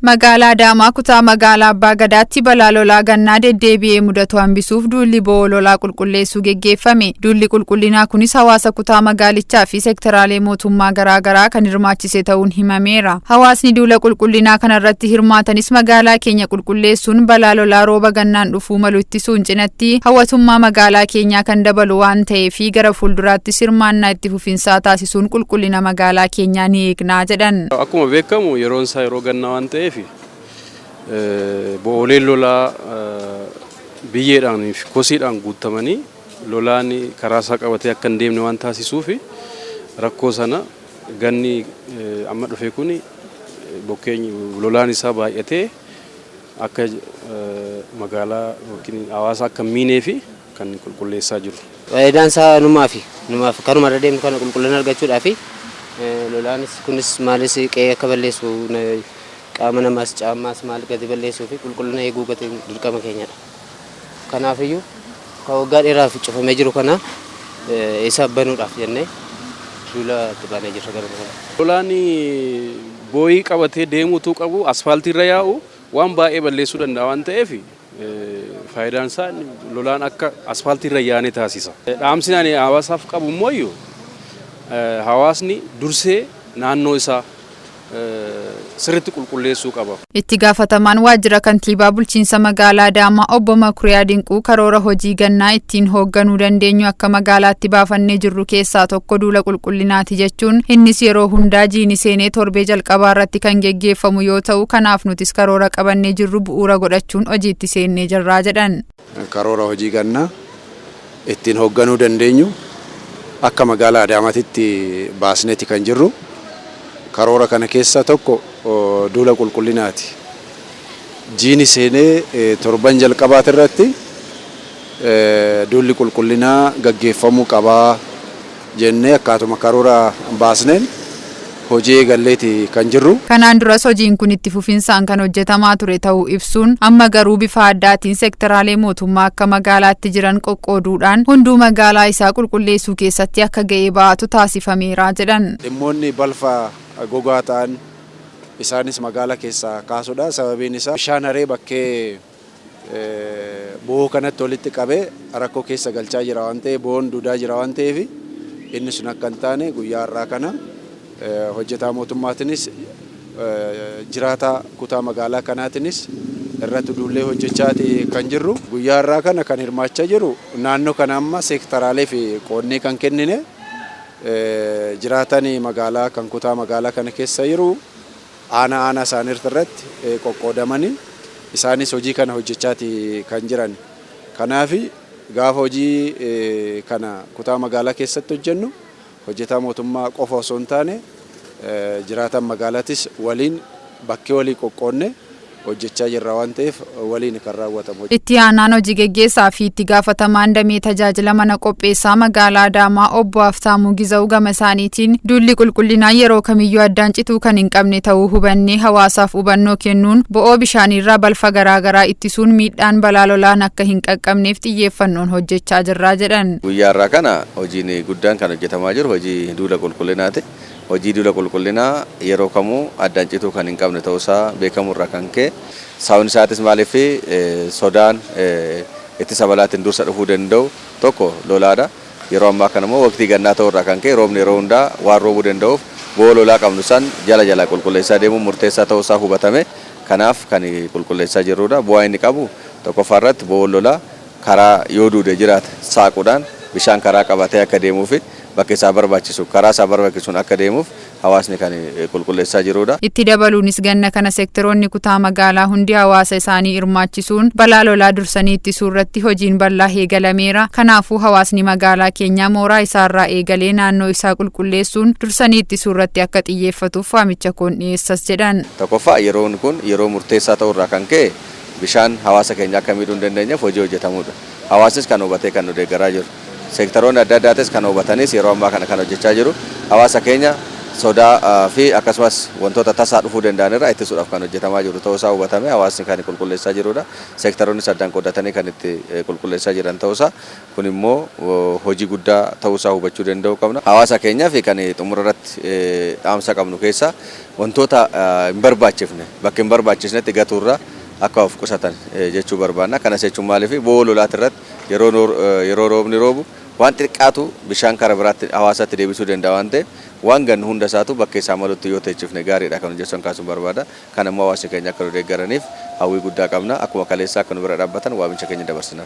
Magaalaa Adaamaa kutaa magaalaa Abbaa Gadaatti balaa lolaa gannaa deddeebi'ee mudatu hambisuuf duulli bo'oo lolaa qulqulleessuu geggeeffame. Duulli qulqullinaa kunis hawaasa kutaa magaalichaa fi sektaraalee mootummaa garaa garaa kan hirmaachise ta'uun himameera. Hawaasni duula qulqullinaa kanarratti hirmaatanis magaalaa keenya qulqulleessuun balaa lolaa rooba gannaan dhufuu malu ittisuun cinatti hawwatummaa magaalaa keenyaa kan dabalu waan ta'eef gara fuulduraattis hirmaannaa itti fufinsaa taasisuun qulqullina magaalaa keenyaa ni eegnaa jedhan. Akkuma beekamu yeroon isaa yeroo gannaa waan ta'eef bo'ooleen lolaa biyyeedhaan fi kosiidhaan guutamanii lolaan karaa isaa qabatee akka hin deemne waan taasisuuf rakkoo sana ganni amma dhufe kun bokkeen lolaan isaa baay'atee akka magaalaa yookiin hawaasa akka hin miinee fi kan qulqulleessaa jiru. Faayidaan isaa numaaf kanuma irra deemnu kana qulqullina argachuudhaa fi lolaanis kunis maalis qe'ee akka balleessu qaama namaas caammaas maal gadi balleessuu fi qulqullina eeguu gati dirqama keenyadha. Kanaafiyyuu kan waggaa dheeraaf cufamee jiru kana isa banuudhaaf jennee duula itti baanee jirra gara kana. Lolaan booyii qabatee deemuutu qabu asfaaltii irra yaa'u waan baay'ee balleessuu danda'a waan ta'eef faayidaan isaa lolaan akka asfaaltii irra yaane taasisa. Dhaamsi ani hawaasaaf qabu immoo hawaasni dursee naannoo isaa sirriitti qulqulleessuu qaba. Itti gaafatamaan waajjira kantiibaa bulchiinsa magaalaa Adaamaa obbo Makuriyaa Dinquu karoora hojii gannaa ittiin hoogganuu dandeenyu akka magaalaatti baafannee jirru keessaa tokko duula qulqullinaati jechuun innis yeroo hundaa jiini seenee torbee jalqabaa irratti kan geggeeffamu yoo ta'u kanaaf nutis karoora qabannee jirru bu'uura godhachuun hojiitti seennee jirraa jedhan. Karoora hojii gannaa ittiin hoogganuu dandeenyu akka magaalaa Adaamaatitti baasneeti kan jirru. Karoora kana keessa tokko duula qulqullinaati. Jiini seenee torban jalqabaati irratti duulli qulqullinaa gaggeeffamuu qabaa jennee akkaatuma karoora baasneen hojii eegalleeti kan jirru. Kanaan duras hojiin kun itti fufinsaan kan hojjetamaa ture ta'uu ibsuun amma garuu bifa addaatiin sektaraalee mootummaa akka magaalaatti jiran qoqqooduudhaan hunduu magaalaa isaa qulqulleessuu keessatti akka ga'ee ba'atu taasifameera jedhan. Dhimmoonni balfa gogaa ta'an isaanis magaalaa keessaa kaasuudha. Sababiin isaa bishaan haree bakkee bo'oo kanatti walitti qabee rakkoo keessa galchaa jira waan ta'eef bo'oon duudaa jira waan ta'eef inni sun akka hin taane guyyaa har'aa kana hojjetaa mootummaatiinis jiraataa kutaa magaalaa kanaatiinis irratti duullee hojjechaati kan jirru. Guyyaa har'aa kana kan hirmaachaa jiru naannoo kana amma seektaraalee fi qoonnee kan kennine jiraatan magaalaa kan kutaa magaalaa kana keessa jiru aanaa aanaa isaanii irratti qoqqoodamanii isaanis hojii kana hojjechaati kan jiran. Kanaaf gaafa hojii kana kutaa magaalaa keessatti hojjennu hojjetaa mootummaa qofa osoo hin taane jiraatan magaalaatis waliin bakkee walii qoqqoodne hojjechaa jirra waan ta'eef waliin kan raawwatamu. Itti aanaan hojii geggeessaa fi itti gaafatamaan damee tajaajila mana qopheessaa magaalaa Adaamaa obbo Haftaamuu Giza'uu gama isaaniitiin duulli qulqullinaa yeroo kamiyyuu addaan cituu kan hin qabne ta'uu hubannee hawaasaaf hubannoo kennuun bo'oo bishaaniirraa balfa garaa garaa ittisuun miidhaan balaa lolaan akka hin qaqqabneef xiyyeeffannoon hojjechaa jirraa jedhan. Guyyaa har'aa kana hojiin guddaan kan hojjetamaa jiru hojii duula qulqullinaati. Hojii duula qulqullinaa yeroo kamuu addaan cituu kan hin qabne ta'uusaa beekamurraa kan ka'e sababni isaatis maaliif sodaan ittisa balaatiin dursa dhufuu danda'u tokko lolaadha. Yeroo ammaa kana immoo waqtii gannaa ta'urraa kan ka'e roobni yeroo hundaa waan roobuu danda'uuf bo'oo lolaa qabnu san jala jala qulqulleessaa deemuun murteessaa ta'uusaa hubatame. Kanaaf kan qulqulleessaa jirrudha. Bu'aa inni qabu tokkoffaa irratti bo'oon lolaa karaa yoo duude jiraate saaquudhaan bishaan karaa qabatee akka deemuuf bakka isaa barbaachisu karaa isaa barbaachisuun akka deemuuf hawaasni kan qulqulleessaa jirudha. Itti dabaluunis ganna kana seektaroonni kutaa magaalaa hundi hawaasa isaanii hirmaachisuun balaa lolaa dursanii ittisuu irratti hojiin bal'aa eegalameera. Kanaafuu hawaasni magaalaa keenyaa mooraa isaarraa eegalee naannoo isaa qulqulleessuun dursanii ittisuu irratti akka xiyyeeffatuuf waamicha koon dhiyeessas jedhan. Tokkoffaa yeroon kun yeroo murteessaa ta'urraa kan ka'e bishaan hawaasa keenya akka miidhuu hin dandeenyeef hojii hojjetamudha. Hawaasnis kan hubatee kan nu deeggaraa jiru. Seektaroonni adda addaatis kan hubatanis yeroo ammaa kana kan hojjechaa jiru. Hawaasa keenya Sodaa fi akkasumas wantoota tasaa dhufuu danda'an irraa ittisuudhaaf kan hojjetamaa jiru ta'uusaa hubatame hawaasni kan qulqulleessaa jirudha. Seektaroonni addaan qooddatanii kan itti qulqulleessaa jiran ta'uusaa kun immoo hojii guddaa ta'uusaa hubachuu danda'uu qabna. Hawaasa keenyaa fi kan xumura irratti dhaamsa qabnu keessaa wantoota hin barbaachifne bakka hin barbaachisnetti gatuurraa akka of qusatan jechuu barbaanna. Kanas jechuun maaliif bo'oo lolaati irratti yeroo roobni roobu waan xiqqaatu bishaan karaa biraatti hawaasatti deebisuu danda'a waan ta'eef waan gannu hunda isaatu bakka isaa malutti yoo teechifne gaariidha kan jechuun kaasuun barbaada. Kan immoo hawaasni keenya akka nu deeggaraniif hawwii guddaa qabna. Akkuma kaleessaa akka nu bira dhaabbatan waamicha keenya dabarsina.